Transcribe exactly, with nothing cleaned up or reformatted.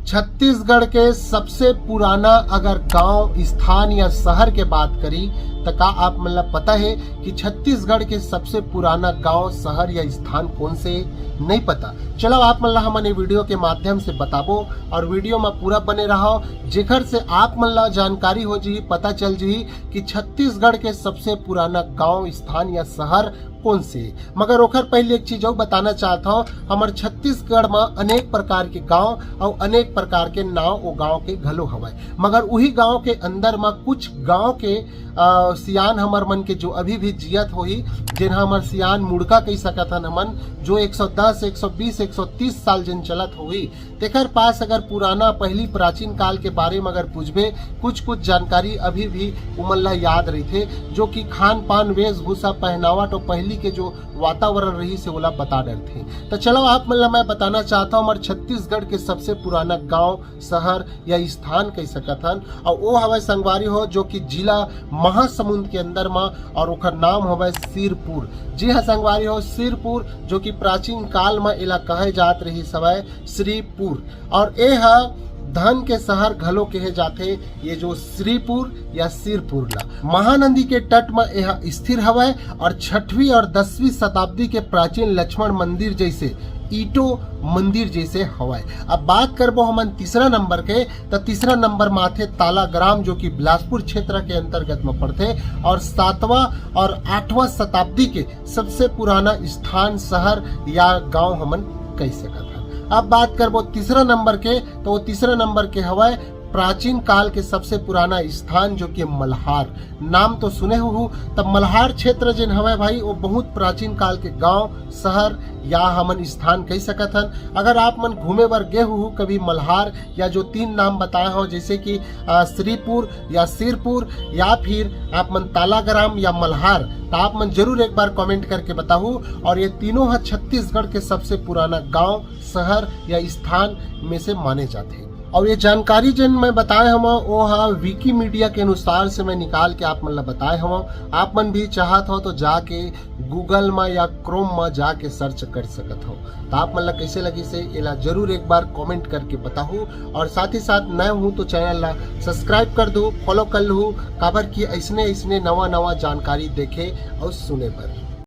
छत्तीसगढ़ के सबसे पुराना अगर गांव, स्थान या शहर के बात करी, त का आप मन ला पता हे कि छत्तीसगढ़ के सबसे पुराना गांव, शहर या स्थान कौन से हे? नहीं पता। चलो, आप मन ला हमन ये video के माध्यम से बताबो और video में पूरा बने रहो, जेकर से आप मन ला जानकारी हो जी, पता चल जी कि छत्तीसगढ़ के सबसे पुराना गांव, स्थान या शहर कौन से हे। मगर ओखर पहले एक चीज अउ बताना चाहत हौं, हमर छत्तीसगढ़ म अनेक प्रकार के गांव अउ अनेक प्रकार के नांव ओ गांव के घलो हवय, मगर उही गांव के अंदर म कुछ गांव के, अ, सियान हमर मन के जो अभी भी जियत होही, जेन ह हमर सियान मुड़का कहि सकत हन हमन, जो एक सौ दस, एक सौ बीस, एक सौ तीस साल जेन चलत होही, तेकर पास अगर पुराना, पहली प्राचीन काल के बारे में अगर पूछबे, कुछ कुछ जानकारी अभी भी उमन ला याद रहिथे, जो कि खान पान, वेशभूषा, पहनावा, तो पहली के जो वातावरण रहिस हे, ओला बता डरथे। तो चलो, आप मन ला मैं बताना चाहत हौं, हमर छत्तीसगढ़ के सबसे पुराना गांव, शहर या स्थान कहि सकत हन, और वो हवय संगवारी हो, जो कि जिला महासमुंद के अंदर मा, और ओकर नाम हवय सिरपुर। जी हाँ संगवारी हो, सिरपुर, जो कि प्राचीन काल मा एला कहे जात रहिस हवय श्रीपुर, और ए ह धन के शहर घलो कहे जाथे, ये जो श्रीपुर या सिरपुर ला। महानदी के तट म ए ह स्थिर हवय और छठवीं और दसवीं शताब्दी के प्राचीन लक्ष्मण मंदिर जैसे ईंटो मंदिर जैसे हवय। अब बात करबो हमन तीसरा नंबर के, त तीसरा नंबर म आथे तालाग्राम, जो कि बिलासपुर क्षेत्र के अंतर्गत म पड़थे और सातवां और आठवां शताब्दी के सबसे पुराना स्थान, शहर या गांव हमन कहि सकत हन। अब बात करबो तीसरा नंबर के, तो वो तीसरा नंबर के हवय प्राचीन काल के सबसे पुराना स्थान, जो कि मल्हार। नाम तो सुने हुहू, तब मल्हार क्षेत्र जेन हवय भाई, वो बहुत प्राचीन काल के गांव, शहर या हमन स्थान कहि सकत हन। अगर आप मन घूमे बर गे हुहू कभी मल्हार, या जो तीन नाम बताए हौं, जैसे कि, अ, श्रीपुर या सिरपुर या फिर आप मन तालाग्राम या मल्हार, तो आप मन जरूर एक बार comment करके बताहू। और ये तीनों ह छत्तीसगढ़ के सबसे पुराना गांव, शहर या स्थान में से माने जाथे। और ये जानकारी जेन मैं बताए हौं, वो ह Wikimedia के अनुसार से मैं निकाल के आप मन ला बताए हौं। आप मन भी चाहत हो तो जाके Google म या Chrome म जाके search कर सकत हो। तो आप मन ला कैसे लगिस हे, एला जरूर एक बार comment करके बताहू। और साथ ही साथ नए हूँ तो channel ला subscribe कर दू, follow कर लू, काबर कि ऐसने ऐसने नवा नवा जानकारी देखे और सुने बर।